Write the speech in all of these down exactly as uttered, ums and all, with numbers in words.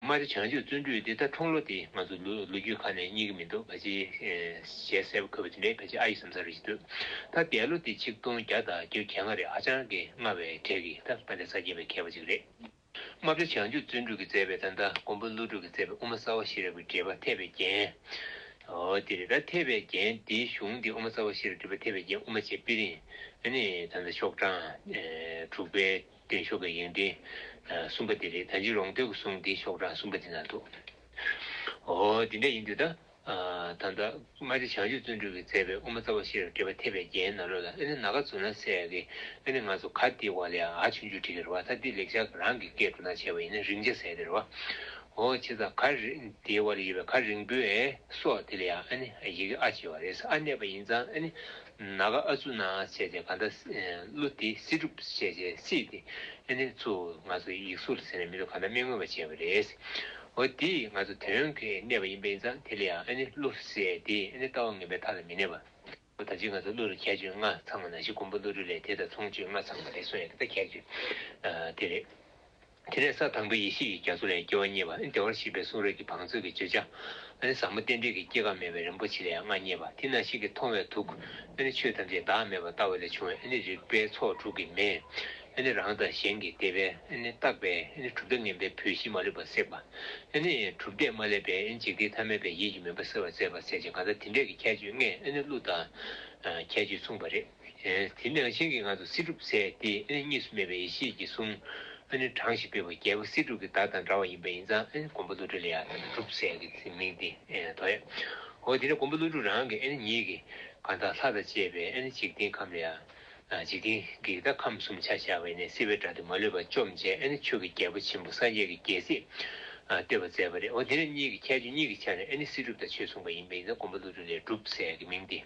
རྨ་བྱ་བྱང་ཆུབ་བརྩོན་འགྲུས་དེ་ད་ཁྲོམ་ལོ་དེ་ང་ཚོ་ལོ་ལོ་རྒྱུས་ཁག་ནས་རྙེད་ཀྱི་མི་འདུག་ཕལ་ཆེར་ཞལ་གསལ་པོ་འཁོད་པ་དེ་འདྲའི་ཕལ་ཆེར་ཨ་ཡི་ཟམ་ས་རེ་ཞིག་འདུག་ད་འདས་ལོ་དེ་ཆིག་སྟོང་བརྒྱ་དང་བརྒྱད་ཅུ་གྱ་ལྔ་རེད། ཧ་ཅང་གི་སྔ་བའི་གྲས་ཀྱི་ད་དཔལ་ལྡན་ས་སྐྱའི་པའི་མཁས་པ་ཅིག་རེད། རྨ་བྱ་བྱང་ཆུབ་བརྩོན་འགྲུས་ཀྱིས་མཛད་པའི་ད་ལྟ་མགོན་པོ་ཀླུ་སྒྲུབ་ཀྱིས་མཛད་པའི་དབུ་མ་རྩ་བ་ཤེས་རབ་ཀྱི་འགྲེལ་པ་ཐེག་པའི་རྒྱན། འོ་དེ་རེད། ད་ཐེག་པའི་རྒྱན་འདིའི་གཞུང་འདི་དབུ་མ་རྩ་བ་ཤེས་རབ་འགྲེལ་པ་ཐེག་པའི་རྒྱན་དབུ་མ་འབྱེད་པའི་རིམ། ཨ་ནི་ད་ལྟ་ཤོག་གྲངས་ཨེ་དྲུག་པའི་བརྟན་བཞུགས་ཀྱི་ཡིག་ཕྲེང་ཨ་གསུམ་པ་དེ་རེད། ད་ཅི་རོང་སྟོན་གྱི་གསུང་འདི་ཤོག་གྲངས་གསུམ་པ་དེ་ན་འདུག་འོ་དེ་འདྲ་ཡིན་དུས་ད་ཨ་ད་ལྟ་རྨ་བྱ་བྱང་ཆུབ་བརྩོན་འགྲུས་ཀྱིས་མཛད་པའི་དབུ་མ་རྩ་བ་ཤེས་རབ་འགྲེལ་པ་ཐེག་པའི་རྒྱན་ནང་ལོགས་ལ་ཨ་ནི་ནཱ་ག་ཛུ་ན་ཟེར་ཡ་གི་ཨ་ནི་ང་ཚོ་ག་དེའི་འོག་ལ་ཡ་ཨ་ཆུང་ཆུང་བྲིས་ཀྱི་རེད་བ། ད་འདི་ལེགས་སྦྱར་རང་གི་སྐད་འགྲོ་སྟངས་བྱས་པ་ཡིན་ན་རིང་ཆ་ཟེར་དེ་རེད་བ། འོ་བྱས་ཙང་ག་རེ་དེའི་བར་ལ་ཡོད་པའི་ག་རིང་པོའི་སོགས་དེ་ལ་ཡང་ཨ་ནི་ཡི་གེ་ཨ་བྱས་པ་རེད། ཨ་གནས་པ་ཡིན་ཙང་ཨ་ནི་ནཱ་ག་ཨ་ཛུ་ན་བྱས་བྱས་གང་ལྟར་ཀླུ་དེ་སྲིད་སྒྲུབ་བྱས་བྱས་སྲིད་དེ་ཨ་ནི་ཚུར་ང་ཚོ་ཡིག་གཟུགས་ལ་ཟེར་ནས་མི་འདུག་གང་ལྟར་མི་མངོན་པ་བྱས་པ་རེད། འོ་དེ་ང་ཚོ་དོན་གྱིས་གནས་པ་ཡིན་པ་ཡིན་ཙང་དེ་ལ་ཡང་ཨ་ནི་ཀླུ་ཟེར་དེ་ཨ་ནི་ལྟ་བ་ངན་པའི་མཐའ་ལ་མི་གནས་པ། ད་ཅི་ང་ཚོ་ཀླུ་ལ་ཁྱད་ཆོས་ལྔ་ཚང་བ་ནང་བཞིན་མགོན་པོ་ཀླུ་སྒྲུབ་ལ་དེ་དང་མཚུངས་ཆོས་ལྔ་ཚང་བ་རེད་གསུངས་ཡ་དེ་ད་ཁྱད་ཆོས་ཨ་དེ་རེད། དེ་ནས་ས་དང་པོའི་ཡེ་ཤེས་ཀྱི་རྒྱ་མཚོ་ལས་སྐྱེ་བ་བརྙེས་པ། ཨ་ནི་བདེ་བར་གཤེགས་པའི་གསུང་རབ་ཀྱི་བང་མཛོད་ཀྱི་བརྗོད་བྱ། ཨ་ནི་ཟབ་མོ་རྟེན་འབྲེལ་གྱི་སྐྱེ་འགག་མེད་པའི་རིན་པོ་ཆེ་ལ་ཡང་མངའ་བརྙེས་པ། དེ་ནང་བཞིན་གྱི་མཐོང་བས་ཐུགས། ཨ་ནི་ཆོས་ཐམས་ཅད་བདག་མེད་པར་ལྟ་བ་ལས་བྱུང་བའི་ཨ་ནི་རིག་པའི་ཚོགས་དྲུག་གི་མེ། ཨ་ནི་རང་དང་གཞན་གྱི་བདེ་བས་ཨ་ནི་རྟག་པའི་ཨ་ནི་གྲུབ་མཐའ་ངན་པའི་བུད་ཤིང་མ་ལུས་པ་བསྲེགས་པ། ཨ་ནི་གྲུབ་འབྲས་མ་བསླད་པའི་ཨ་ནི་འཇིག་རྟེན་ཐ་མལ་པའི་ཡིད་ཀྱི་མུན་པ་སེལ་བར་མཛད་པ་ཟེར་ཅིང་གང་ལྟར་དེ་འདྲས་ཀྱི་ཁྱད་ཆོས་ལྔས་ཨ་ནི་ཀླུ་དང་ཁྱད་ཆོས་མཚུངས་པ་རེད། དེ་ནང་བཞིན་གྱི་ང་ཚོ་སྲིད་སྒྲུབ་ཟེར་དེ་ཨ་ནི་གཉིས་སུ་མེད་པའི་ཡེ་ཤེས་ཀྱི་གསུང་ཨ་ནི་དྲངས་ཤིང་སྤེལ་བ་རྒྱལ་པོ་སྲིད་སྒྲུབ་ཀྱི་མདའ་དང་འདྲ་བ་ཡིན་པ་ཡིན་ཙང་ཨ་ནི་མགོན་པོ་ཀླུ་སྒྲུབ་ལ་ཡང་ཨ་ནི་སྒྲུབ་ཟེར་གྱི་མིང་དེ་ཐོགས་ཡོད། འོ་དེ་ནས་མགོན་པོ་ཀླུ་སྒྲུབ་རང་གིས་ཨ་ནི་ཉིད་ཀྱི་གང་ལྟར་ལྷ་དང་བཅས་པའི་ཨ་ནི་འཇིག་རྟེན་ཁམས་ལ་ཡང་འཇིག་རྟེན་གྱི་ད་ཁམས་གསུམ་ཆ་བཞག་པ་ཡིན་ནའི་སྲིད་པའི་དགྲ་འདུལ་མ་ལུས་པ་བཅོམ་བྱས་ཨ་ནི་ཆོས་ཀྱི་རྒྱལ་པོ་ཆེན་པོ་སངས་རྒྱས་ཀྱི་རྒྱལ་སྲིད་བསྟོད་པ་མཛད་པ་རེད། འོ་དེ་ནས་གཉིས་ཀྱི་ཁྱད་ཆོས་གཉིས་ཀྱི་ཆ་ནས་ཨ་ནི་སྲིད་སྒྲུབ་དང་ཆོས་མཚུངས་པ་ཡིན་པ་ཡིན་ན་མགོན་པོ་ཀླུ་སྒྲུབ་ལ་སྒྲུབ་ཟེར་གྱི་མིང་དེ།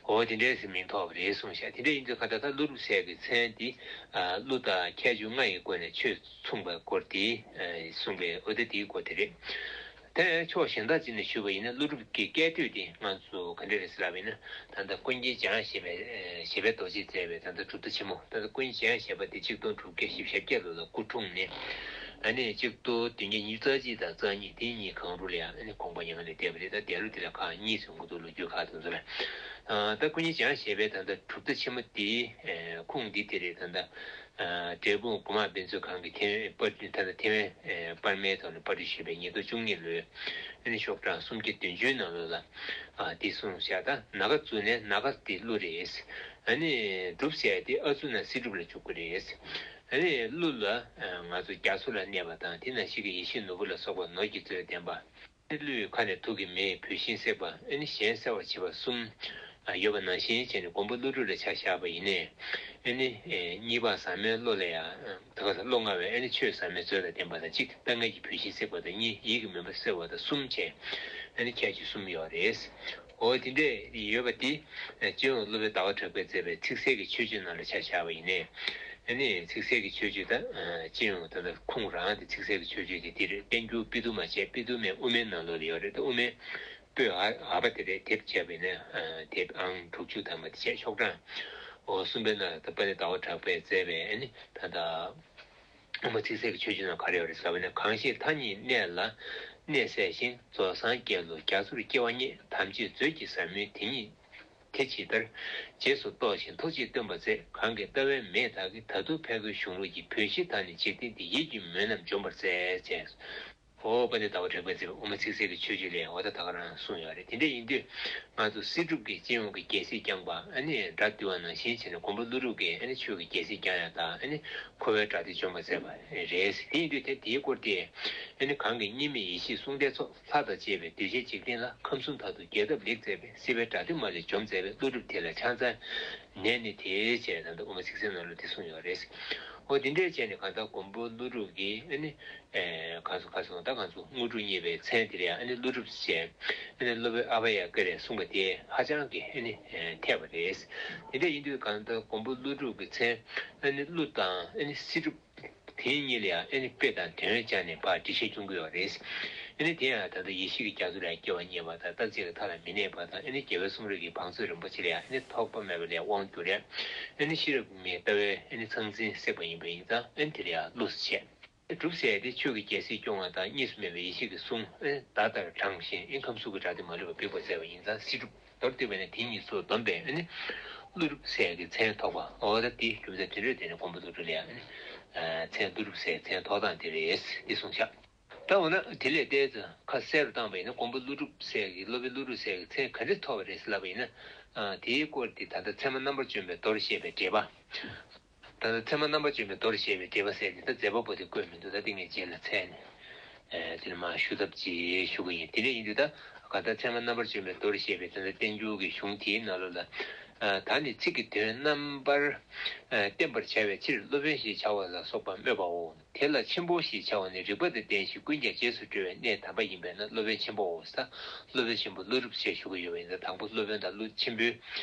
འོ་དེ་འདྲའི་ཟེར་མིང་ཐོགས་པ་རེད་གསུངས་ཤག་དེ་འདྲ་ཡིན་དུས་ག་ད་ད་ཀླུ་སྒྲུབ་ཟེར་གྱི་མཚན་འདི་ཀླུ་དང་ཁྱད་ཆོས་ལྔ་ཡི་སྒོ་ནས་ཆོས་མཚུངས་པའི་སྐོར་དེ་གསུངས་པའི་འོ་དེ་དེའི་སྐོར་དེ་རེད། དེ་ཕྱོགས་གཞན་དག་ཅིག་ནས་ཞུས་པ་ཡིན་ན་ཀླུ་སྒྲུབ་ཀྱི་སྐད་དོད་དེ་ང་ཚོ་ག་འདྲ་རེད་ཟེར་ལབ་པ་ཡིན་ན་ད་ལྟ་ཀུན་མཁྱེན་འཇམ་དབྱངས་བཞད་པའི་བཞད་པའི་རྡོ་རྗེས་མཛད་པའི་ད་ལྟ་གྲུབ་མཐའ་ཆེན་མོ་ད་ལྟ་ཀུན་མཁྱེན་འཇམ་དབྱངས་བཞད་པ་དེ་གཅིག་སྟོང་དྲུག་བརྒྱ་བཞི་བཅུ་ཞེ་བརྒྱད་ལོ་ལ་སྐུ་འཁྲུངས་ནས། ཨ་ནི་གཅིག་སྟོང་བདུན་བརྒྱ་ཉི་ཤུ་རྩ་གཅིག་དང་རྩ་གཉིས་དེ་གཉིས་གང་རུང་ལ་ཡང་ཨ་ནི་དགོངས་པ་མྱ་ངན་ལས་འདས་པ་རེད། ད་འདས་ལོ་དེ་ལ་ཁག་གཉིས་ཟེར་འགོ་འདུག་ལོ་རྒྱུས་ཁག་དེ་ཚོ་ལ། ད་ཀུན་མཁྱེན་འཇམ་དབྱངས་བཞད་པའི་ད་ལྟ་གྲུབ་མཐའ་ཆེན་མོ་དེའི་ཁུངས་འདི་དེ་རེད། ད་ལྟ་འབྲས་སྤུངས་དགོན་དམངས་དཔེ་མཛོད་ཁང་གི་ཐེ་ཝན་པར་ད་ལྟ་ཐེ་ཝན་པར་མའི་ཐོག་ནས་པར་སྐྲུན་ཞུས་པའི་ཉིས་སྟོང་བཅུ་གཉིས་ལོའི་ཨ་ནི་ཤོག་གྲངས་སུམ་བརྒྱ་བདུན་ཅུའི་ནང་ལོགས་ལ་འདི་གསུངས་ཤག་ད་ནཱ་ག་ཛུ་ནས་ནཱ་ག་དེ་ཀླུ་རེད། ཨ་ནི་སྒྲུབ་ཟེར་ཡ་དེ་ཨ་ཛུ་ན་སྲིད་སྒྲུབ་ལ་འཇུག་གི་རེད། ཨ་ནི་ཀླུ་ལ་ང་ཚོ་རྒྱ་མཚོ་ལ་གནས་པ་དང་དེ་ནང་བཞིན་གྱི་ཡེ་ཤེས་ནོར་བུ་ལ་སོགས་པ་ནོར་གྱི་མཛོད་ལྡན་པ། ཨ་ནི་ཀླུའི་ཁ་ནས་དུག་གི་མེས་བུད་ཤིང་བསྲེགས་པ་ཨ་ནི་གཞན་བསྲེག་པར་བྱེད་པ་གསུམ་ཡོད་པ་ནང་བཞིན་བྱས་ནས་མགོན་པོ་ཀླུ་སྒྲུབ་ལ་ཆ་བཞག་པ་ཡིན་ནའི་ཨ་ནི་གཉིས་པ་ཟབ་མོའི་བློ་ལ་ཡང་ད་ག་ས་བློ་མངའ་བའི་ཨ་ནི་ཆོས་ཟབ་མོའི་མཛོད་དང་ལྡན་པ་དང་གཅིག་ལྟ་ངན་གྱི་བུད་ཤིང་བསྲེགས་པ་དང་གཉིས་ཡིད་ཀྱི་མུན་པ་སེལ་བ་དང་གསུམ་བྱས་ཨ་ནི་ཁྱད་ཆོས་གསུམ་ཡོད་རེད། འོ་དེ་འདྲས་ཡོད་པ་དེ་སྤྱི་ཡོངས་སློབ་དཔོན་ཟླ་བ་གྲགས་པས་མཛད་པའི་ཚིག་གསལ་གྱི་མཆོད་བརྗོད་ནང་ལ་ཆ་བཞག་པ་ཡིན་ནའི། ཨ་ནི་ཚིག་གསལ་གྱི་མཆོད་བརྗོད་དང་སྤྱི་ཡོངས་ད་ལྟ་ཁུངས་རང་དེ་ཚིག་གསལ་གྱི་མཆོད་བརྗོད་དེ་འདིར་བསྟན་འགྱུར་དཔེ་དུ་མ་བྱས་དཔེ་དུ་མའི་དབུ་མའི་ནང་ལོགས་ལ་ཡོད་རེད། ད་དབུ་མའི་པོད་ཨ་པ་དེ་རེད། དེབ་བྱས་པ་ཡིན་ན་དེབ་ཨང་དྲུག་ཅུ་ཐམ་པ་དེ་བྱས་ཤོག་གྲངས་འོ་གསུམ་པའི་ནང་ལ་ད་དཔལ་ལྡན་ཟླ་བ་གྲགས་པས་མཛད་པའི་ཨ་ནི་ད་ལྟ། དབུ་མ་ཚིག་གསལ་གྱི་མཆོད་བརྗོད་ནང་ག་རེ་ཡོད་རེད་ཟེར་བ་ནི། གང་ཞིག་མཐའ་གཉིས་གནས་ལ་གནས་སད་ཅིང་། རྫོགས་སངས་རྒྱས་ལུ་རྒྱ་མཚོར་སྐྱེ་བ་བརྙེས། དམ་ཆོས་མཛོད་ཀྱི་ཟབ་མོའི་དེ་ཉིད་དེ་ཇི་ལྟར། རྗེས་སུ་རྟོགས་ཤིང་ཐུགས་རྗེས་སྟོན་པར་མཛད། གང་གིས་ལྟ་བའི་མིག་དག་གིས། ད་དུང་ཕས་རྒོལ་གཞུང་ལུགས་ཀྱི། བུད་ཤིང་དག་ནི་འཇིག་རྟེན་འདི། ཡིད་ཀྱི་མུན་རྣམས་འཇོམས་པར་མཛད། ཅེས། ཨོ་དཔལ་ལྡན་ཟླ་བ་གྲགས་པས་མཛད་པའི་དབུ་མ་ཚིག་གསལ་གྱི་མཆོད་བརྗོད་ལས་འོ་ད་ད་ག་རང་གསུངས་ཡོད་རེད། དེ་འདྲ་ཡིན་དུས་ང་ཚོ་སྲིད་སྒྲུབ་ཀྱིས་སྤྱི་ཡོངས་ཀྱི་རྒྱལ་སྲིད་བསྐྱངས་པ་ཨ་ནི་སྒྲ་བཏུལ་བ་ནང་བཞིན་བྱས་ནས་མགོན་པོ་ཀླུ་སྒྲུབ་ཀྱིས་ཨ་ནི་ཆོས་ཀྱི་རྒྱལ་སྲིད་བསྐྱངས་ཡ་དང་ཨ་ནི་འཁོར་བའི་དགྲ་སྡེ་འཇོམས་པ་མཛད་པ་རེད། དེ་ཡིན་དུས་དེ་དེའི་སྐོར་དེ་ཨ་ནི་གང་གི་གཉིས་མེད་ཡེ་ཤེས་གསུང་ལྡན་ཚོགས། ལྷ་དང་བཅས་པའི་གདུལ་བྱའི་འཇིག་རྟེན་ལ། ཁམས་གསུམ་མཐར་ཐུག་རྒྱས་བཏབ་ལེགས་མཛད་པའི། སྲིད་པའི་དགྲ་སྡེ་མ་ལུས་འཇོམས་མཛད་པའི། ཀླུ་སྒྲུབ་དེ་ལ་ཕྱག་འཚལ་ནས་ནི་དེ་བྱས་ད་ལྟ་དབུ་མ་ཚིག་གསལ་ནང་ལ་དེ་གསུངས་ཡོད་རེད། འོ་དེ་འདྲས་བྱས་ནས་གང་ལྟར་མགོན་པོ་ཀླུ་སྒྲུབ་ཀྱིས་ཨ་ནི་གང་སོང་གང་སོང་ད་གང་སོང་དངོས་གྲུབ་བརྙེས་པའི་མཚན་དེ་ལ་ཡང་ཨ་ནི་ཀླུ་སྒྲུབ་ཅེས་ཨ་ནི་སློབ་དཔོན་ཨ་བྷ་ཡ་ཀ་རས་གསུངས་པ་དེ་ཧ་ཅང་གི་ཨ་ནི་འཐད་པ་རེད། དེ་འདྲས་ཡིན་དུས་གང་ལྟར་མགོན་པོ་ཀླུ་སྒྲུབ་ཀྱི་མཚན་ཨ་ནི་ཀླུ་དང་ཨ་ནི་སྲིད་སྒྲུབ། དེ་གཉིས་ལ་ཡང་ཨ་ནི་དཔེ་དང་དོན་སྦྱར་ནས་ཕར་འགྲེལ་བཤད་སྐྱོན་གྱི་ཡོད་རེད། ཨ་ནི་དེ་ཡང་ད་ལྟ་ཡེ་ཤེས་ཀྱི་རྒྱ་མཚོ་ལ་སྐྱེ་བ་བརྙེས་པ་དང་རྟག་གཅིག་ལ་མཐའ་ལ་མི་གནས་པ་དང་ཨ་ནི་རྒྱལ་བའི་གསུང་རབ་ཀྱི་བང་མཛོད་རིན་པོ་ཆེ་ལ་ཡང་ཨ་ནི་ཐོགས་པ་མེད་པ་ལ་དབང་བསྒྱུར་ཡ། ཨ་ནི་ཤེས་རབ་མེ་ལྟ་བའི་ཨ་ནི་ཚང་འཛིན་བསྲེགས་པ་ཡིན་པ་ཡིན་ཙང་ཨ་ནི་དེ་ལ་ཡང་ཀླུ་ཟེར་བྱས། སྒྲུབ་ཟེར་ཡ་དེ་ཆོས་ཀྱི་རྒྱལ་སྲིད་སྐྱོང་བ་དང་གཉིས་སུ་མེད་པའི་ཡེ་ཤེས་ཀྱི་གསུང་ཨེ་མདའ་ལྟར་དྲངས་ཤིང་ཨེ་ཁམས་གསུམ་གྱི་དགྲ་སྡེ་མ་ལུས་པ་འབིགས་པར་མཛད་པ་ཡིན་ཙང་སྲིད་སྒྲུབ། མདོར་བསྡུས་པ་ནི་དེ་གཉིས་སུ་བསྡོམས་པས་ཨེ་ནི་ཀླུ་སྒྲུབ་ཟེར་ཡ་གི་མཚན་ཐོགས་པ། འོ་ད་དེ་རྒྱུ་མཚན་དེ་འདྲ་དེ་ནི་མགོན་པོ་ཀླུ་སྒྲུབ་ལ་ཡང་ཨེ་ནི་མཚན་ཀླུ་སྒྲུབ་ཟེར་མཚན་ཐོགས་སྟངས་དེ་རེད་འདི་གསུངས་ཤག་ད་འོ་ན་དེ་ལས་ཏོག་ཙམ་ཁ་གསལ་རུ་བཏང་བ་ཡིན་ན་མགོན་པོ་ཀླུ་སྒྲུབ་ཟེར་གི་སློབ་དཔོན་ཀླུ་སྒྲུབ་ཟེར་གི་མཚན་ག་འདྲས་ཐོགས་པ་རེད་ཟེར་ལབ་པ་ཡིན་ན། ཨ། དེའི་སྐོར་དེ་ད་ལྟ་ཚད་མ་རྣམ་པར་བཅོམ་པའི་མདོར་བཤད་པའི་འགྲེལ་པ། ད་ལྟ་ཚད་མ་རྣམ་པར་བཅོམ་པའི་མདོར་བཤད་པའི་འགྲེལ་པ་ཟེར་དེ་ད་མཛད་པ་པོ་དེ་བཀོད་མི་འདུག་ད་དེ་ངས་རྗེས་ལ་མཚན་ནས། ཨ། དེ་ལ་མར་ཞུ་ཐབས་ཅིག་ཞུ་གི་ཡིན། དེ་འདྲ་ཡིན་དུས་ད་ག་ད་ཚད་མ་རྣམ་པར་བཅོམ་པའི་མདོར་བཤད་པའི་ད་ལྟ་བསྟན་འགྱུར་གྱི་གཞུང་དེའི་ནང་ལོགས་ལ། ཨ། ད་ནི་ཚིག་གི་དོན་རྣམ་པར། ཨ། བསྟན་པར་བྱ་བའི་ཕྱིར་སློབ་དཔོན་ཞེས་བྱ་བ་ལ་སོགས་པ་སྨོས་པའོ། དེ་ལ་ཆེན་པོ་ཞེས་བྱ་བ་ནི་རིགས་པ་དང་ལྡན་ཞིང་ཀུན་ཀྱང་རྗེས་སུ་འགྲོ་བའི་གནས་དམ་པ་ཡིན་པས་ན་སློབ་དཔོན་ཆེན་པོའོ། ས། སློབ་དཔོན་ཆེན་པོ་ཀླུ་སྒྲུབ་ཞེས་ཞུ་གི་ཡོད་པ་ཡིན་ཙང་དང་པོ་སློབ་དཔོན་དང་ཀླུ་ཆེན་པོའི་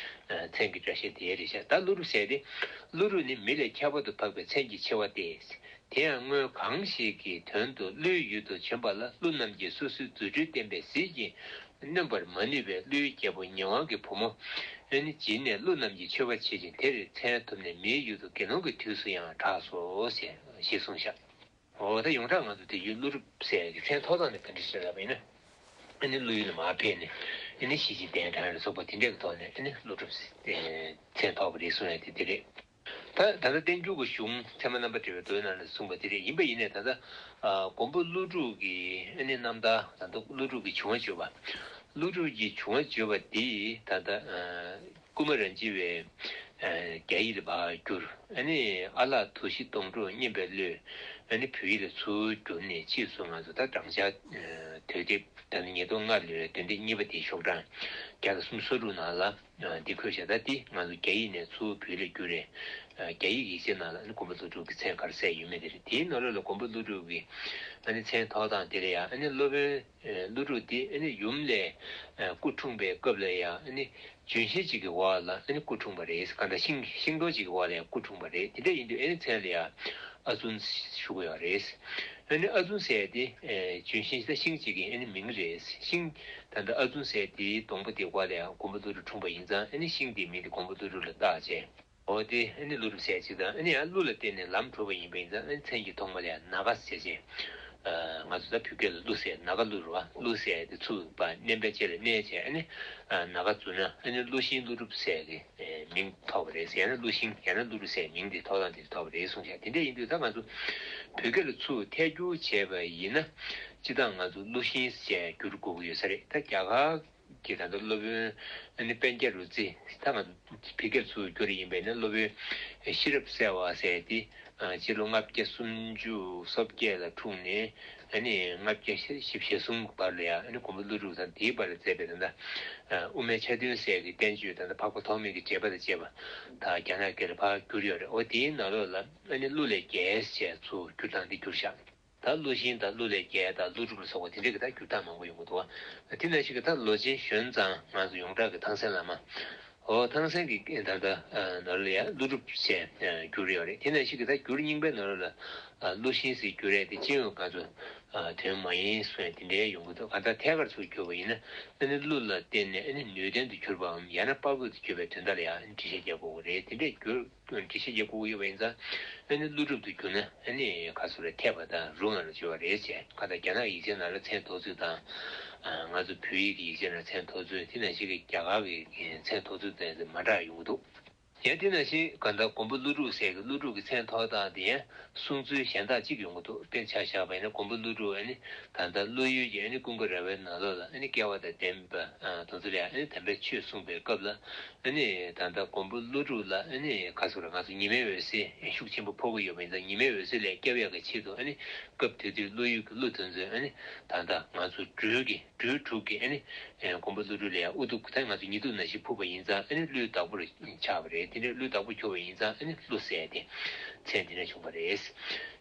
མཚན་གྱི་སྒྲ་བཤད་དེ་རེད་ཤག་ད་ཀླུ་སྒྲུབ་ཟེར་ཏེ། ཀླུ་སྒྲུབ་ནི་མི་ལས་ཁྱད་པར་དུ་འཕགས་པའི་མཚན་གྱི་ཆེ་བ་སྟེ། དེ་ཡང་སྔོན་གང་ཞིག་གི་དོན་དུ་ཀླུའི་ཡུལ་དུ་བྱོན་པ་ལ་ཀླུ་རྣམས་ཀྱིས་སོ་སོའི་རྫུ་འཕྲུལ་བསྟན་པས་ཟིལ་གྱིས་གནོན་པར་མ་ནུས་པས་ཀླུའི་རྒྱལ་པོ་ཉེ་དབང་གི་བུ་མོ། ཨེ་ནི་བྱིས་ནས་ཀླུ་རྣམས་ཀྱིས་མཆོད་པ་བྱེད་ཅིང་དེར་མཚན་ཐོབ་ནས་མིའི་ཡུལ་དུ་དགེ་སློང་གི་དུས་སུ་ཡང་གྲགས་སོ་ཞེས་གསུངས་ཤག་འོ་ད་ཡོངས་གྲགས་ང་ཚོ་དེ་ཡུལ་ཀླུ་སྒྲུབ་ཟེར་གྱི་མཚན་ཐོགས་སྟངས་དེ་ག་འདྲ་ཞིག་ལབ་པ་ཡིན་ན། ཨེ་ནི་ཀླུ་ཡུལ་ལ་མར་ཕེབས་ནས་ཨེ་ནི་ཞི་བྱེད་གདན་དྲངས་ལ་སོགས་པ་དེ་འདྲ་གི་ཐོག་ནས་ཨེ་ནི་ཀླུ་སྒྲུབ་ཟེར་མཚན་ཐོགས་པ་རེད་གསུངས་ཡ་དེ་དེ་རེད། ད་ད་ལྟ་བསྟན་འགྱུར་གྱི་གཞུང་ཚད་མ་རྣམ་པར་འགྲེལ་བའི་མདོའི་ནང་ལ་གསུངས་པ་དེ་རེད། ཡིན་པ་ཡིན་ནའི་ད་ལྟ་ཨ་མགོན་པོ་ཀླུ་སྒྲུབ་ཀྱི་ཨ་ནི་རྣམ་ཐར་ད་ལྟ་ཀླུ་སྒྲུབ་ཀྱི་བྱུང་བ་བརྗོད་པ། ཀླུ་སྒྲུབ་ཀྱི་བྱུང་བ་བརྗོད་པ་འདི་ད་ལྟ་ཨ་ཀུ་མ་ར་ཛི་བའི་ཨ་རྒྱ་ཡིག་ལ་ཕར་བསྒྱུར། ཨ་ནི་ཨ་ལགས་དུ་ཤི་སྡོང་ཕྲུག་སྙན་པའི་བློས་ཨ་ནི་བོད་ཡིག་ལ་ཚུར་བསྒྱུར་ནས་ཕྱིས་སུ་ང་ཚོ་ད་བགྲང་བྱ་ཨ་དོས་དེབ་ད་ལྟ་ཉིས་སྟོང་ལྔ་ལོའི་དོན་ཚན་གཉིས་པ་དེའི་ཤོག་གྲངས་བརྒྱ་དང་སུམ་ཅུ་སོ་དྲུག་ནང་ལ། ཨ། འདི་འཁོད་བཞག་ད་འདི་ང་ཚོ་རྒྱ་ཡིག་ནས་ཚུར་བོད་ལ་བསྒྱུར་རེད། ཨ། རྒྱ་ཡིག་ཡིག་ཆའི་ནང་ལ་ཨ་ནི་མགོན་པོ་ཀླུ་སྒྲུབ་ཀྱི་མཚན་ག་རེ་གསལ་ཡོད་མེད་དེ་རེད། དེའི་ནང་ལོགས་ལ་མགོན་པོ་ཀླུ་སྒྲུབ་ཀྱི་ཨ་ནི་མཚན་ཐོགས་སྟངས་དེ་ལ་ཡང་ཨ་ནི་སློབ་དཔོན་ཀླུ་སྒྲུབ་དེ་ཨ་ནི་ཡུམ་ལས་སྐུ་འཁྲུངས་པའི་སྐབས་ལ་ཡང་ཨ་ནི་ལྗོན་ཤིང་གཅིག་གི་འོག་ལ་ཨ་ནི་སྐུ་འཁྲུངས་པ་རེད། གང་ལྟར་ཤིང་ཤིང་སྡོང་གཅིག་གི་འོག་ལ་ཡང་སྐུ་འཁྲུངས་པ་རེད། དེ་འདྲ་ཡིན་དུས་ཨ་ནི་མཚན་ལ་ཡང་ཨ་ཙུན་ཞུ་གི་ཡོད་རེད། ཨ་ནི་ཨ་ཙུན་ཟེར་དེ་ལྗོན་ཤིང་ད་ཤིང་གཅིག་གི་ཨ་ནི་མིང་རེད། ཤིང་ད་ལྟ་ཨ་ཙུན་ཟེར་དེའི་སྡོང་པོ་དེ་འོག་ལ་ཡང་མགོན་པོ་ཀླུ་སྒྲུབ་འཁྲུངས་པ་ཡིན་ཙང་ཨ་ནི་ཤིང་དེའི་མིང་དེ་མགོན་པོ་ཀླུ་སྒྲུབ་ལ་བཏགས་བྱས། འོ་དེ་ཨ་ནི་ཀླུ་སྒྲུབ་ཟེར་ཅིག་དང་ཨ་ནི་ཡང་ཀླུ་ལ་བརྟེན་ནས་ལམ་གྲུབ་པ་ཡིན་པ་ཡིན་ཙང་ཨ་ནི་མཚན་གྱི་ཐོག་མ་ལ་ཡང་ན་ག་ཟེར་བྱས། ང་ཚོ་ད་བོད་སྐད་ལ་ཀླུ་ཟེར་ན་ག་ཀླུ་རེད་བ། ཀླུ་ཟེར་དེ་ཚུར་ཕར་མནན་པའི་རྗེས་ལ་མནན་བྱས་ཨ་ནི་ན་ག་བཙུགས་ན་ཨ་ནི་ཀླུ་ཤིང་ཀླུ་སྒྲུབ་ཟེར་གི་མིང་ཐོགས་པ་རེད་ཟེར་ན་ཀླུ་ཤིང་ཡང་ན་ཀླུ་སྒྲུབ་ཟེར་མིང་དེ་ཐོགས་སྟངས་དེ་ཐོགས་པ་རེད་གསུངས་ཤག་དེ་འདྲ་ཡིན་དུས་ད་ང་ཚོ་བོད་སྐད་ལ་ཚུར་ཐད་སྒྱུར་བྱས་པ་ཡིན་ན་སྤྱིར་བཏང་ང་ཚོ་ཀླུ་ཤིང་ཟེར་བསྒྱུར་དགོས་ཀྱི་ཡོད་ས་རེད། ད་རྒྱ་གར་གྱི་ད་ལྟ་སློབ་དཔོན་ཨ་ནི་པཎ་ཆེན་རུ་རྩི་ད་ང་ཚོ་བོད་སྐད་ཚུར་བསྒྱུར་ཡིན་པས་ན་སློབ་དཔོན་ཤེས་རབ་གསལ་བ་ཟེར་དེ་ཨ་སྤྱི་ལོ་ལྔ་བརྒྱ་སུམ་ཅུ་སོ་བརྒྱད་ལ་འཁྲུངས་ནས་ཨ་ནི་ལྔ་བརྒྱ་བཞི་བཅུ་ཞེ་གསུམ་བར་ལ་ཡང་ཨ་ནི་མགོན་པོ་ཀླུ་སྒྲུབ་དང་དེའི་བར་ལ་མཛད་པའི་ད་ལྟ་དབུ་མའི་ཆ་མཐུན་ཟེར་གྱི་བསྟན་བཅོས་ད་ལྟ་འཕགས་པ་ཐོགས་མེད་ཀྱི་འགྲེལ་པ་དང་བཅས་པ་ད་རྒྱ་ནག་སྐད་ལ་ཕར་བསྒྱུར་ཡོད་རེད། འོ་དེའི་ནང་ལོགས་ལ་ཨ་ནི་ཀླུ་ལས་རྒྱལ་ཟེར་ཚུར་བསྒྱུར་སྟངས་འདི་བསྒྱུར་བཞག་ད་ཀླུ་ཤིང་དང་ཀླུ་ལས་རྒྱལ་དང་ཀླུ་སྒྲུབ་ལ་སོགས་པ་དེ་འདྲ་གི་ད་འགྱུར་སྟངས་མང་པོ་ཡོང་གི་འདུག་བ། དེ་ནང་བཞིན་གྱི་ད་ལོ་ཆེན་གཞོན་ཙང་ང་ཚོ་ཡོངས་གྲགས་ཀྱི་ཐང་སན་བླ་མ། འོ་ཐང་སན་གྱི་ད་ལྟ་ནོར་ལ་ཡ་ཀླུ་སྒྲུབ་ཞེས་བསྒྱུར་ཡོད་རེད། དེ་ནང་བཞིན་གྱི་ད་འགྱུར་རྙིང་པའི་ནོར་ལ་ཀླུ་ཤིང་ཟེར་བསྒྱུར་རེད། དེ་ཅི་ཡང་ང་ཚོ་དོན་མ་ཡིན་གསུངས་ཡ་དེ་འདྲའི་ཡོང་གི་འདུག་གང་ལྟར་ཐད་ཀར་ཚུར་བསྒྱུར་བ་ཡིན་ན་ཨ་ནི་ཀླུ་ལ་བརྟེན་ནས་ཨ་ནི་ནུས་ལྡན་དུ་གྱུར་པའམ་ཡང་ན་དཔའ་བོ་དུ་གྱུར་པའི་དོན་དག་ལ་ཡང་འགྲེལ་བཤད་རྒྱག་དགོས་ཀྱི་རེད། དེ་འདྲའི་འགྱུར། འགྲེལ་བཤད་རྒྱག་དགོས་ཀྱི་ཡོད་པ་ཡིན་ཙང་ཨ་ནི་ཀླུ་སྒྲུབ་ཏུ་གྱུར་ན་ཨ་ནི་ག་ཚོད་རེ་འཐད་པ་དང་རུང་ང་ལ་བརྗོད་པ་རེད་ཅེས་ཁ་ད་རྒྱ་ནག་ཡིག་ཆའི་ནང་ལ་མཚན་ཐོགས་ཚུལ་དང་། ང་ཚོ་བོད་ཡིག་གི་ཡིག་ཆའི་ནང་མཚན་ཐོགས་ཚུལ་དེ་ནང་བཞིན་གྱི་རྒྱ་གར་གྱི་མཚན་ཐོགས་ཚུལ་དེ་མ་འདྲ་ཡོང་གི་འདུག་ཡང་དེ་ནང་བཞིན་གང་ལྟར་མགོན་པོ་ཀླུ་སྒྲུབ་ཟེར་གྱི་ཀླུ་སྒྲུབ་ཀྱི་མཚན་ཐོགས་སྟངས་དེ་ཡང་གསུང་ཚུལ་གཞན་དག་ཅིག་ཡོང་གི་འདུག་དཔེར་ཆ་བཞག་པ་ཡིན་ན་མགོན་པོ་ཀླུ་སྒྲུབ་ཨ་ནི་ད་ལྟ་ཀླུ་ཡུལ་གྱི་ཨ་ནི་ཀུན་དགའ་ར་བའི་ནང་ལོགས་ལ་ཨ་ནི་སྐལ་བ་དང་ལྡན་པ་དེ་ཚོ་ལ་ཨ་ནི་དམ་པའི་ཆོས་གསུངས་པའི་སྐབས་ལ། ཨ་ནི་ད་ལྟ་མགོན་པོ་ཀླུ་སྒྲུབ་ལ་ཨ་ནི་ག་ཟེར་ར་ང་ཚོ་ཉི་མའི་འོད་ཟེར་ཤུགས་ཆེན་པོ་ཕོག་གི་ཡོད་པ་ཡིན་ཙང་ཉི་མའི་འོད་ཟེར་ལས་སྐྱབས་ཡག་གི་ཆེད་དུ་ཨ་ནི་སྐབས་དེ་དུས་ཀླུ་ཡུལ་གྱི་ཀླུ་དེ་ཚོས་ཨ་ནི་ད་ལྟ་ང་ཚོ་སྦྲུལ་གྱི་སྦྲུལ་དྲུག་གི་ཨ་ནི་མགོན་པོ་ཀླུ་སྒྲུབ་ལ་ཡང་དབུ་གདུགས་ད་ང་ཚོ་ཉི་གདུགས་ནང་བཞིན་ཕུབ་པ་ཡིན་ཙང་ཨ་ནི་ཀླུའི་བདག་པོར་ཆགས་པ་རེད། དེ་འདྲའི་ཀླུའི་བདག་པོ་གྱུར་པ་ཡིན་ཙང་ཨ་ནི་ཀླུ་ཟེར་ཏེ་མཚན་དེ་འདྲ་བྱུང་བ་རེད།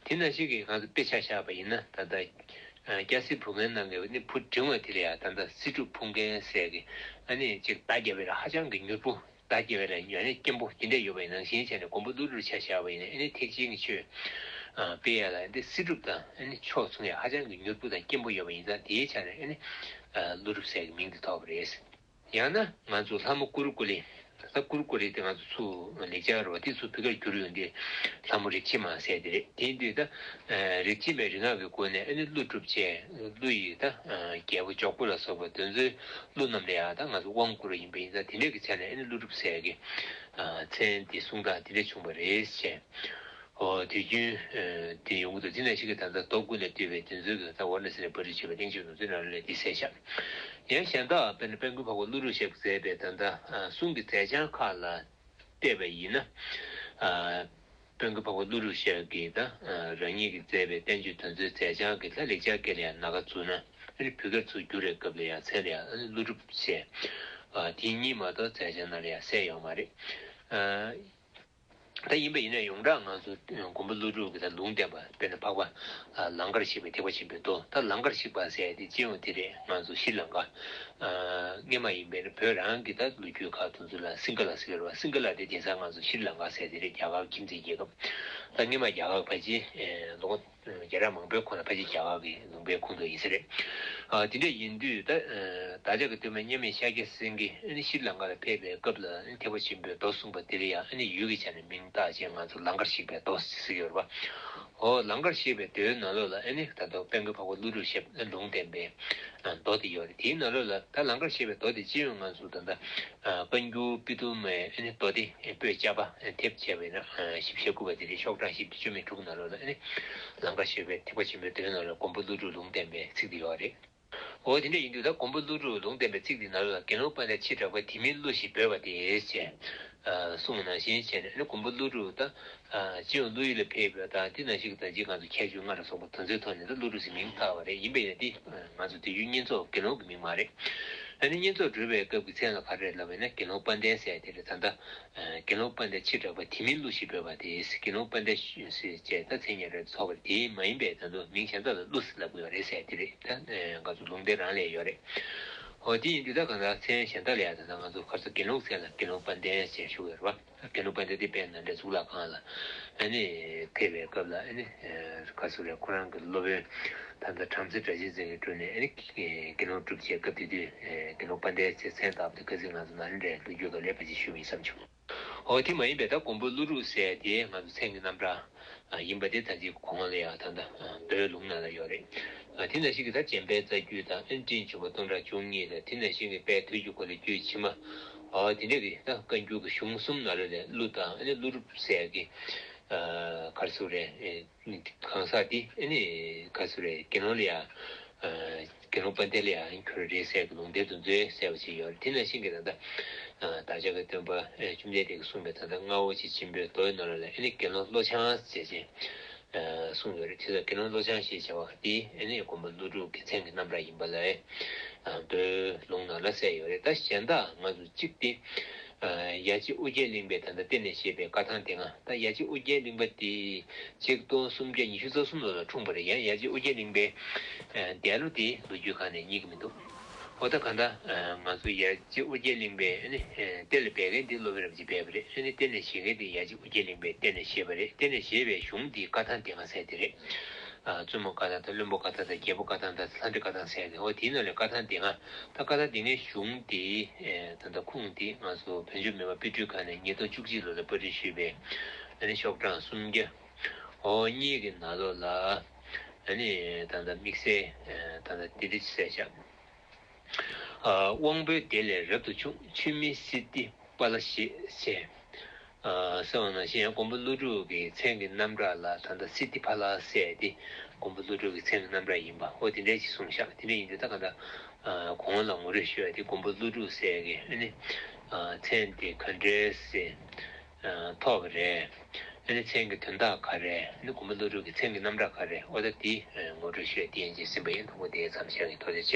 དེ་ནང་བཞིན་གྱི་ང་ཚོ་དཔེ་ཆ་བཞག་པ་ཡིན་ན་ད་ལྟ། སྐྱ་སེར་བུ་ངན་རྣམས་ཀྱི་ནི་བུ་འབྲིང་བ་དེ་ལ་ཡང་ད་ལྟ་སྲིད་སྒྲུབ་ཕུང་མཁན་ཟེར་གི་ཨ་ནི་ཅིག་མདའ་རྒྱབ་པ་ལ་ཧ་ཅང་གི་མྱུར་པོ། མདའ་རྒྱབ་པ་ལ་ཡང་ན་སྐྱེན་པོ་དེ་འདྲ་ཡོད་པ་ཡིན་ནང་བཞིན་བྱས་ནས་མགོན་པོ་ཀླུ་སྒྲུབ་ཆ་བཞག་པ་ཡིན་ན་ཨ་ནི་ཐེག་ཆེན་གྱི་ཆོས་སྤེལ་ཡ་ལ་འདི་སྲིད་སྒྲུབ་དང་ཨ་ནི་ཕྱོགས་མཚུངས་ཡ་ཧ་ཅང་གི་མྱུར་པོ་དང་སྐྱེན་པོ་ཡོད་པ་ཡིན་ཙང་དེའི་ཆ་ནས་ཨ་ནི་ཀླུ་སྒྲུབ་ཟེར་གི་མིང་དེ་ཐོགས་པ་རེད། ཡང་ན་ང་ཚོ་ལྷ་མོ་ཀུ་རུ་ཀུ་ལི། ད་ཀུ་རུ་ཀུ་རེ་དེ་ང་ཚོ་ཚུར་ལེགས་སྦྱར་རོ་དེ་ཚུར་བོད་སྐད་བསྒྱུར་ཡོང་དུས་ལྷ་མོ་རིག་བྱེད་མ་ཟེར་དེ་རེད། དེ་ཡིན་དུས་ད་རིག་བྱེད་མའི་རིག་སྔགས་ཀྱི་སྒོ་ནས་ཨ་ནི་གླུ་སྒྲུབ་བྱས། གླུ་ཡི་ད་རྒྱལ་པོ་འཇོག་པོ་ལ་སོགས་པ་དེ་ཚོའི་གླུ་རྣམས་ལ་ཡང་ད་ང་ཚོ་དབང་བསྐུར་བ་ཡིན་པ་ཡིན་ཙང་དེ་འདྲས་ཀྱི་ཆ་ནས་ཨ་ནི་གླུ་སྒྲུབ་ཟེར་གི་མཚན་དེ་གསུང་སྟངས་དེ་འདྲས་བྱུང་བ་རེད་ཅེས། ཨོ་དུས་རྒྱུན་དེ་ཡོང་གི་འདུག་དེ་ནང་བཞིན་གྱི་ད་ལྟ་མདོ་ཀུན་ནས་བཏུས་པའི་དེ་ཚོའི་གི་ད་ཝཱ་ར་ཎ་སི་ནས་པར་སྐྲུན་བྱས་པའི་གླེང་བརྗོད་དེ་ཚོའི་ནང་ལ་འདི་གསལ་བཞག་ཡང་གཞན་དག་དཔེར་ན་དཔལ་མགོན་འཕགས་པ་ཀླུ་སྒྲུབ་ཞབས་ཀྱིས་མཛད་པའི་ད་ལྟ་གསུང་གི་མཛད་བྱང་ཁག་ལ་བལྟས་པ་ཡིན་ན། དཔལ་མགོན་འཕགས་པ་ཀླུ་སྒྲུབ་ཞབས་ཀྱིས་ད་རང་ཉིད་ཀྱིས་མཛད་པའི་བསྟན་བཅོས་དེ་ཚོའི་མཛད་བྱང་གི་ད་ལེགས་སྦྱར་སྐད་ལ་ཡང་ནང་ཁ་བཙུགས་ན་ཨ་ནི་བོད་སྐད་ཚུར་བསྒྱུར་བའི་སྐབས་ལ་ཡང་མཚན་ལ་ཡང་ཨ་ནི་ཀླུ་སྒྲུབ་ཅེས། དེ་གཉིས་མ་གཏོགས་མཛད་བྱང་ནང་ལ་ཡང་གསལ་ཡོད་མ་རེད། ད་ཡིན་པ་ཡིན་ན་ཡོངས་གྲགས་ང་ཚོ་མགོན་པོ་ཀླུ་སྒྲུབ་ཀྱི་ད་ལུང་བསྟན་པ་དཔེར་ན་འཕགས་པ་ལང་ཀར་གཤེགས་པའི་ཐེག་པ་ཆེན་པོའི་མདོ། ད་ལང་ཀར་གཤེགས་པ་ཟེར་ཡ་དེ་སྤྱི་ཡོངས་དེ་རེད། ང་ཚོ་ཤྲི་ལང་ཀ་སྔོན་མ་ཡིན་པས་ན་བོད་རང་གི་ད་ལོ་རྒྱུས་ཁག་དེ་ཚོ་ལ་སིང་ག་ལ་ཟེར་བ། སིང་ག་ལ་དེ་དེང་སང་ང་ཚོ་ཤྲི་ལང་ཀ་ཟེར་དེ་རེད། རྒྱ་གར་ཁྱིམ་མཚེས་རྒྱལ་ཁབ། ད་སྔོན་མ་རྒྱ་གར་གྱི་ཕལ་ཆེར་ལོ་ངོ་བརྒྱ་ཕྲག་མང་པོའི་གོང་ལ་ཕལ་ཆེར་རྒྱ་གར་གྱི་ལུང་པའི་ཁོངས་གཏོགས་ཡིན་ས་རེད། ཨ་དེ་འདྲ་ཡིན་དུས་ད་བདག་ཅག་གི་སྟོན་པ་མཉམ་མེད་ཤཱཀྱ་སེང་གེ་ཨ་ནི་ཤྲི་ལང་ཀ་ལ་ཕེབས་པའི་སྐབས་ལ་ཨ་ནི་ཐེག་པ་ཆེན་པོའི་མདོ་གསུངས་པ་དེ་ལ་ཡང་ཨ་ནི་ཡུལ་གྱི་ཆ་ནས་མིང་བཏགས་བྱས་ང་ཚོ་ལང་ཀར་གཤེགས་པའི་མདོ་ཟེར་གྱི་ཡོད་རེད་པ། ཨོ་ལང་ཀར་གཤེགས་པའི་མདོའི་ནང་ལོགས་ལ་ཨ་ནི་ད་ལྟ་དཔལ་མགོན་འཕགས་པ་ཀླུ་སྒྲུབ་ཞབས་ལུང་བསྟན་པའི་མདོ་དེ་ཡོད་རེད། དེའི་ནང་ལོགས་ལ་ད་ལང་ཀར་གཤེགས་པའི་མདོ་དེ་སྤྱི་ཡོངས་ང་ཚོ་ད་ལྟ་བཀའ་འགྱུར་པི་ཏུ་མའི་ཨ་ནི་མདོ་སྡེ་པོད་ཅ་པ་ཐེབས་བྱས་པ་ཡིན་ན་བཞི་བཅུ་ཞེ་དགུ་པ་དེ་རེད། ཤོག་གྲངས་བཞི་བཅུ་བཅུ་མེད་དྲུག་ནང་ལོགས་ལ་ཨ་ནི་ལང་ཀར་གཤེགས་པའི་ཐེག་པ་ཆེན་པོའི་མདོའི་ནང་ལ་མགོན་པོ་ཀླུ་སྒྲུབ་ལུང་བསྟན་པའི་ཚིག་དེ་ཡོད་རེད། འོ་དེ་འདྲ་ཡིན་དུས་ད་མགོན་པོ་ཀླུ་སྒྲུབ་ལུང་བསྟན་པའི་ཚིག་འདི་ནང་ལ་དགེ་སློང་དཔལ་ལྡན་ཕྱི་དྲགས་པ་དེ་མིན་ཀླུ་ཞེས་འབོད་པ་དེ་ཞེས་གསུངས་པ་ནང་བཞིན་བྱས་ནས་ནི་མགོན་པོ་ཀླུ་སྒྲུབ་ད་སྤྱི་ཡོངས་ཀླུ་ཡུལ་ལ་ཕེབས་པ་དང་དེ་ནང་བཞིན་གྱི་ད་ཅི་ང་ཚོ་ཁྱད་ཆོས་ལྔ་ལ་སོགས་པ་དེ་ཚོའི་ཐོག་ནས་ད་ཀླུ་སྒྲུབ་ཟེར་མིང་བཏགས་པ་རེད། ཡིན་པས་ན་འདི་ང་ཚོ་དུས་རྒྱུན་བསྙེན་རྫོགས་དགེ་སློང་གི་མིང་མ་རེད། ཨ་ནི་བསྙེན་རྫོགས་སྒྲུབ་པའི་སྐབས་ཀྱི་མཚན་ལ་ག་རེ་ལབ་པ་ཡིན་ན་དགེ་སློང་དཔལ་ལྡན་ཟེར་དེ་རེད། ད་ལྟ་དགེ་སློང་དཔལ་ལྡན་ཕྱི་དྲགས་པ་དེ་མིན་ཀླུ་ཞེས་འབོད་པ་དེ། དགེ་སློང་དཔལ་ལྡན་ཞེས་བྱས་ད་མཚན་ཉིད་རེ་ཚོགས་པ་དེ་མ་ཡིན་པའི་ད་དུང་མིང་གཞན་དག་ལ་ཀླུ་ཟེར་ལབ་དགོས་པ་རེད་ཟེར་དེ་རེད། ད་ང་ཚོ་ལུང་བསྟན་རང་ལས་ཡོད་རེད། འོ་དེ་ཡིན་དུས་ད་གང་ལྟར་མཚན་གཞན་དག་ལ་ཡང་ད་ལྟ་ང་ཚོ་ཁ་སང་དགེ་སློང་ཟེར་ལ་དགེ་སློང་དཔལ་ལྡན་ཞེས་ཞུ་གི་ཡོད་རེད་བ། དགེ་སློང་དཔལ་ལྡན་དེ་དཔལ་ནཱ་ལེནྡྲའི་གཙུག་ལག་ཁང་ལ་ཨ་ནི་ཕེབས་པའི་སྐབས་ལ་ཨ་ནི་ག་ཚོད་རེད། ཁོ་རང་གི་སློབ་དཔོན་ད་ལྟ་བྲམ་ཟེ་སྒྲ་གཅན་འཛིན་གྱི་དྲུང་ནས་ཨ་ནི་དགེ་སློང་སྒྲུབ་བྱེད་སྐབས་དེ་དུས་དགེ་སློང་དཔལ་ལྡན་ཞེས་མཚན་བཏགས་པ་དེ་ཁ་སང་ང་ཚོ་ནཱ་ལེནྡྲའི་ལོ་རྒྱུས་སྐབས་ལ་ཕལ་ཆེར་ཞུས་པ་ཡིན་བསམ་བྱུང་། འོ་དེ་མ་ཡིན་པའི་ད་མགོན་པོ་ཀླུ་སྒྲུབ་ཟེར་དེ་ང་ཚོ་མཚན་གྱི་རྣམ་གྲངས་ཡིན་པ་དེ་ད་ཅིག་གོང་ལ་ཡང་ད་ལྟ་མདོའི་ལུང་ནང་ལ་ཡོད་རེད། དེ་ནང་བཞིན་གྱི་ད་འཇམ་དཔལ་རྩ་རྒྱུད་དང་ཨེ་སྤྲིན་འབྱུང་པ་སྟོང་ཕྲག་བཅུ་གཉིས་དང་དེ་ནང་བཞིན་གྱི་དཔལ་དུས་ཀྱི་འཁོར་ལོའི་རྒྱུད་ཕྱི་མ། འོ་དེ་འདྲ་གི་ད་བཀའ་འགྱུར་གྱི་གཞུང་གསུམ་ནང་ལ་ལས་ཀླུ་དང་ཨ་ནི་ཀླུ་སྒྲུབ་ཟེར་གྱི་ག་རེ་ཟེར་རེད། གང་ཟག་དེ་ཨ་ནི་ག་ཚོད་རེད། དགེ་སློང་ལ་ཡང་དགེ་སློང་དཔལ་ལྡན་ལ་ཡང་ཁྱོད་རེད་ཟེར་གྱི་ལུང་བསྟན་དུ་མཛོད་གསལ་བ་ཞིག་ཡོད་རེད། དེ་ནང་བཞིན་གྱི་ད་ལྟ་བདག་ཅག་གི་སྟོན་པ་བཅོམ་ལྡན་འདས་ཀྱིས་གསུངས་པའི་ད་ལྟ་རྔ་བོ་ཆེ་ཆེན་པོའི་མདོའི་ནང་ལ་ཨ་ནི་དགེ་སློང་བློ་འཆང་ཟེར་ཅིང་གསུངས་ཡོད་རེད། དེ་ལ་དགེ་སློང་བློ་འཆང་ཞེས་བྱ་བ་དེ་ཨ་ནི་མགོན་པོ་ཀླུ་སྒྲུབ་ཀྱི་མཚན་གྱི་རྣམ་གྲངས་ཡིན་པ་ལ་མདོའི་ལུང་ནང་ལ་གསལ་ཡོད་རེད། ད་གཞན་དག་ང་ཚོ་གཅིག་དེ། ཡ་གཅིག་ཨོ་རྒྱན་གླིང་པའི་ད་ལྟ་གཏེར་ནས་བཞེས་པའི་བཀའ་ཐང་སྡེ་ལྔ། ད་ཡ་གཅིག་ཨོ་རྒྱན་གླིང་པ་དེ་ཆིག་སྟོང་སུམ་བརྒྱ་ཉི་ཤུ་རྩ་གསུམ་ལོ་ལ་འཁྲུངས་པ་རེད། ཡང་ཡ་གཅིག་ཨོ་རྒྱན་གླིང་པའི་འདས་ལོ་དེ་ལོ་རྒྱུས་ཁག་ནས་རྙེད་ཀྱི་མི་འདུག་འོ་ད་གང་ལྟར་ང་ཚོ་ཡ་གཅིག་ཨོ་རྒྱན་གླིང་པའི་ཨ་ནི་གཏེར་ལ་སྦས་མཁན་དེ་སློབ་དཔོན་རབ་རྒྱས་སྦས་པ་རེད། ཨ་ནི་གཏེར་ནས་བཞེས་མཁན་དེ་ཡ་གཅིག་ཨོ་རྒྱན་གླིང་པའི་གཏེར་ནས་བཞེས་པ་རེད། གཏེར་ནས་བཞེས་པའི་གཞུང་དེ་བཀའ་ཐང་སྡེ་ལྔ་ཟེར་དེ་རེད། བཙུན་མོ་བཀའ་ཐང་དང་བློན་པོ་བཀའ་ཐང་དང་རྒྱལ་པོ་བཀའ་ཐང་དང་ལྷ་འདྲེ་བཀའ་ཐང་ཟེར་ཏེ། འོ་དེའི་ནང་ལས་བཀའ་ཐང་སྡེ་ལྔ། ད་བཀའ་ཐང་སྡེ་ལྔའི་གཞུང་དེ་ད་ལྟ་ཁུངས་དེ་ང་ཚོ་བོད་ལྗོངས་མི་དམངས་དཔེ་སྐྲུན་ཁང་ནས་ཉིས་སྟོང་བཅུ་གཅིག་ལོ་ལ་པར་སྐྲུན་ཞུས་པའི་ཨ་ནི་ཤོག་གྲངས་སུམ་བརྒྱ་འོ་གཉིས་ཀྱི་ནང་ལོགས་ལ་ཨ་ནི་ད་ལྟ་དམིགས་བསལ་ད་ལྟ་འདི་འདྲ་གསལ་བཞག་དབང་པོའི་སྡེ་ལས་རབ་ཏུ་བྱུང་། ཆུ་མིག་སི་ཏི་པ་ལ་ཞེས་བྱས། གསལ་བ་ནང་བཞིན་ཡང་མགོན་པོ་ཀླུ་སྒྲུབ་ཀྱི་མཚན་གྱི་རྣམ་གྲངས་ལ་ད་ལྟ་སི་ཏི་ཕ་ལ་ཟེར་ཏེ་མགོན་པོ་ཀླུ་སྒྲུབ་ཀྱི་མཚན་གྱི་རྣམ་གྲངས་ཡིན་པ་འོ་དེ་འདྲས་ཅིག་གསུངས་བཞག་དེ་འདྲས་ཡིན་དུས་ད་ག་ད་གོང་ལ་ངོ་སྤྲོད་ཞུ་བ་དེ་མགོན་པོ་ཀླུ་སྒྲུབ་ཟེར་གི་ཨ་ནི་མཚན་དེ་ག་འདྲས་སེ་ཐོགས་པ་རེད། ཨ་ནི་མཚན་གྱི་དོན་དག་ག་རེ། ཨ་ནི་མགོན་པོ་ཀླུ་སྒྲུབ་ཀྱི་མཚན་གྱི་རྣམ་གྲངས་ག་རེ། འོ་ད་དེ་ངོ་སྤྲོད་ཞུ་བ་དེ་ཡིན་གྱི་ཟིན་པ་ཡིན། ཐོག་མ་དེ་མཚམས་བཞག་གི་ཐུགས་རྗེ་ཆེ།